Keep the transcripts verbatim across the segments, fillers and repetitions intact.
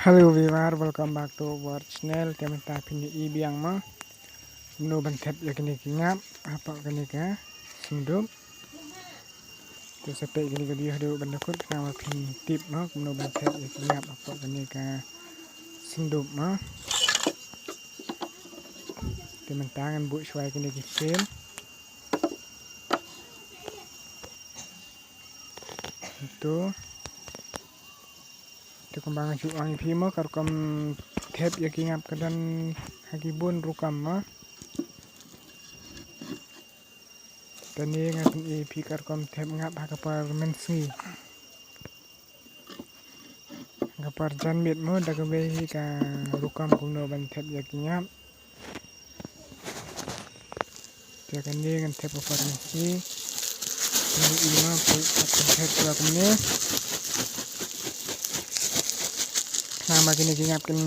Hello viewer, welcome back to our channel. Te mynta phin ïohi biang mo kumno ban thep ïa kine ki ngap hapoh kane ka syndup. Te sa peit kane ka video haduh ban da kut khnang ba phin tip mo kumno ban thep ïa ki ngap hapoh kane ka syndup mo. Te mynta ngan buh shuwa ïa kine ki frame. To. Te kumba nga ju ong ïa phi mo, ka rukom thep ïa ki ngap ka don ha ki bun rukom mo. Kane nga pyni ïa phi ka rukom thep ngap ha ka por mynsngi. Ha ka por janmiet mo, da kawei hi ka rukom kumno ban thep ïa ki ngap. Te kane ngan thep ha por mynsngi. Kane i ma poi ka thep shuwa kumne. Khnang ba kine ki ngap kin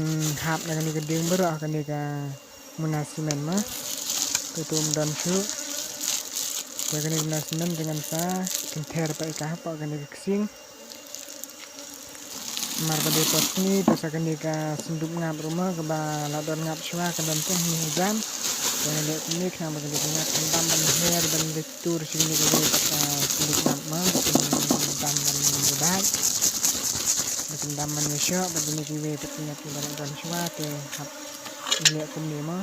hap na kane ka dieng baroh ha kane ka muna cement mo. Te to ym don shuh. Te kane ka muna cement te ngan sa kynther pat ïa ka hapoh kane ka ksing. Namar ba dei por sngi, te sa kane ka syndup ngap ruh mo kaba la don ngap shuwa ka don tang hangne hajan. Te nga leh kumne khnang ba kane ka ngap kan dam ban her ban leit tur sha kane kawei pat ka syndup ngap mo, ba kan dam ban ïadait, ba kan dam ban ïashoh, ba kine kiwei pat ki ngap kiba la don shuwa te hap leh kumne mo.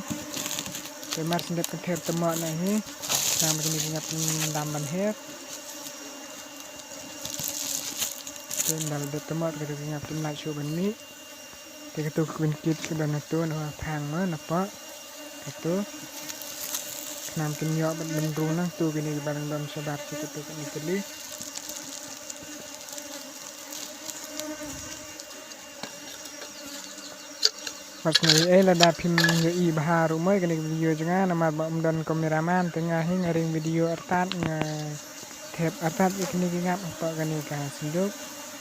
Te mar shu dep kynther tymmoh noh hi khnang ba kine ki ngap kan dam ban her. Te ynda la dep tymmoh te kito ki ngap kim lait shuh ban mih. Te kito ki kwin kit ki don hato na phang mo, na poh. Kito. Khnang kin ïoh bad ban rung nangto kine kiba dang don shabar sha kito kine ki tylli. Bad nga ïohi lada phim ïohi bha ruh mo ïa kane ka video jong nga namar ba ym don cameraman, te nga hi nga ring video artat, nga thep artat ïa kine ki ngap hapoh kane ka syndup.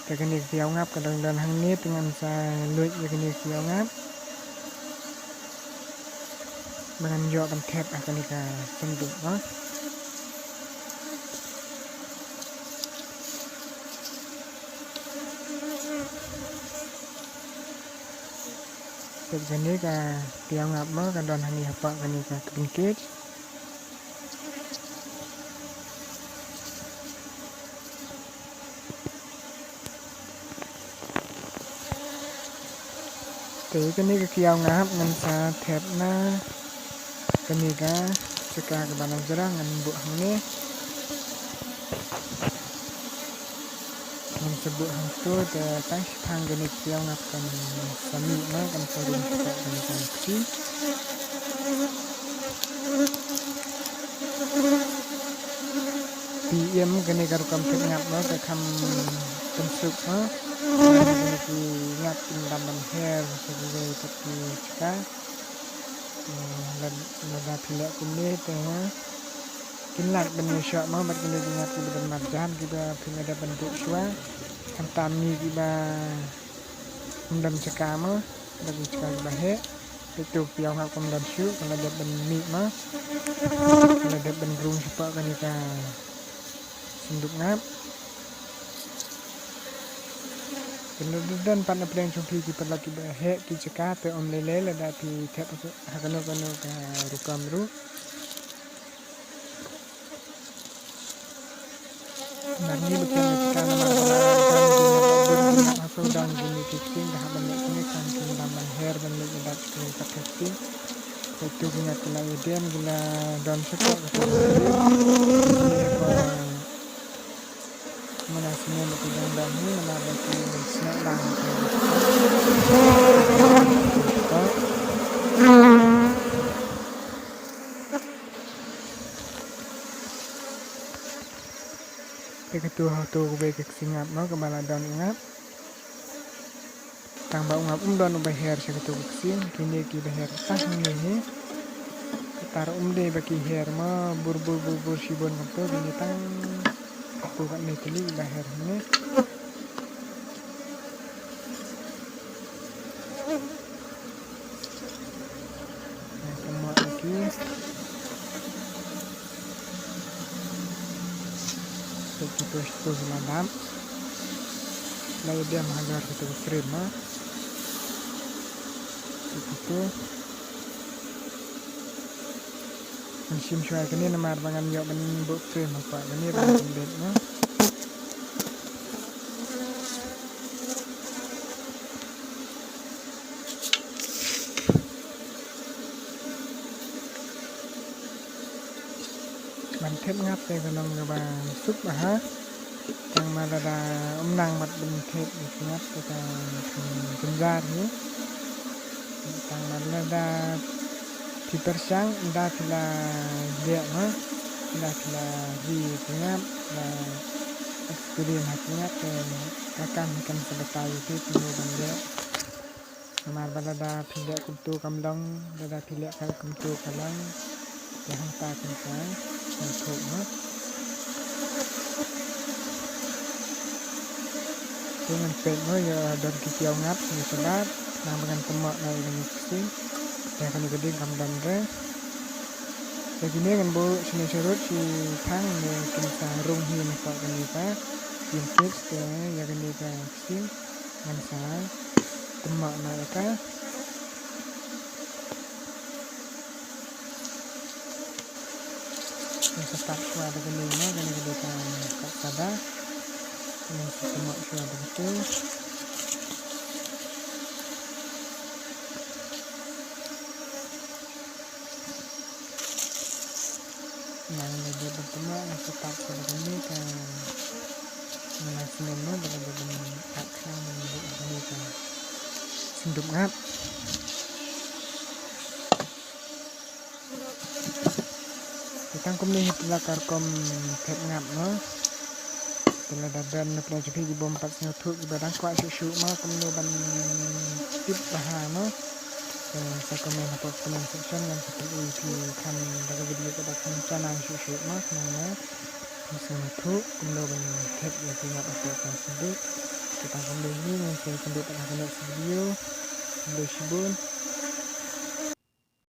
Te kane ka kiaw ngap ka dang don hangne, te ngan sa luid ïa kane ka kiaw ngap ba ngan ïoh ban thep ha kane ka syndup mo. Te kane ka kiaw ngap mo ka don hangne hapoh kane ka kbin cage. Te kane ka kiaw ngap ngan sa thep na kane ka jaka kaba la jrong, ngan buh hangne. Ngan sa buh hangto te tang shiphang kane ka kiaw ngap kan sa mih mo, kan sa rung shapoh kane ka ksing. Phi ïohi kane ka rukom thep ngap mo ka kham pynsuk mo. Kane ki ngap kin dam ban her sha kiwei pat ki jaka. Lad-, lada phi leh kumne te kin lait ban ïashoh mo bad kine ki ngap kiba don marjan kiba phi la dep ban buh shuwa. Khamtam ngi kiba ym don jaka mo, don jaka kiba heh. Te to kiaw ngap kam don shuh, ka la dep ban mih mo, ka la dep ban rung shapoh kane ka syndup ngap. Te lada don pat na pdeng jong phi ki palat kiba heh ki jaka te ym lei lei lada phi thep ha kano kano ka rukom ruh. Ngi ba kren ka jaka namar ba la dang jingmut bun ki ngap ha sawdong jong ngi ki ksing, ka hap ban leh kumne khnang kin dam ban her ban leit ïadait sha kane ka thep ksing. Kato ki ngap ki la ïadem, ki la don shapoh kato ka ksing. Ngi ba muna sngewbha ki dang dang hi namar ba ki sngewbha lang ki. Te kato ha kato kawei ka ksing ngap mo kaba la don u ngap. Tang ba u ngap um don uba her sha kato ka ksing, kine kiba her tang hangne hi. Kata ruh um dei ba ki her mo bur bur bur bur shibun kumto, kine tang kato katne tylli kiba her hangne. Ngan kynmaw ïa ki. Peit kito shito ki la dap. La ïadem halor kito ki frame mo. Kito. Ngan shim shuwa kane namar ba ngan ïoh ban buh frame hapoh kane ba ngan pynbeit mo. Ban thep ngap te ka long kaba suk bha. Tang ma lada ym nang ban thep ïa ki ngap te ka jynjar hi. Tang ma lada phi pyrshang ynda phi la leh mo, ynda phi la ri ïa ki ngap, la experience ha ki ngap te ka kam hi kan sa batai ïa phi kumno ban leh. Namar ba lada phi leh kumto kam long, lada phi leh ka kumto ka long, ïa hangta kan sa sngewthuh mo. Te ngan peit mo ïa don ki kiaw ngap ïa shabar, nang ba ngan tymmoh noh ïa kane ka ksing. Te kane ka ding kam don re. Te kine ngan buh shane sharud shi thang ne kin sa rung hi napoh kane ka. Kin kit te ïa kane ka ksing. Ngan sa tymmoh noh ïa ka. Ngan sa tap shuwa da kane mo, kane ka dei ka kot sada. Ngan sa tymmoh shuwa da katu. Nang lada dep ban tymmoh ngan sa tap shuwa da kane ka mala snem mo, ba lada dep ban ap shuwa ngan buh da kane ka syndup ngap. Te tang kumne hi phi la ka rukom thep ngap mo. Te lada don na pdeng jong phi ki bym pat sngewthuh kiba dang kwah shuh shuh mo kumno ban tip bha mo. Te sa comment hapoh comment section ngan sa pyni ïa phi khnang ba ka video ka da kham janai shuh shuh mo khnang ba phin sngewthuh kumno ban thep ïa ki ngap hapoh ka syndup. Te tang kumne hi ngan sa ïakynduh pat ha ka next video. Khublei shibun.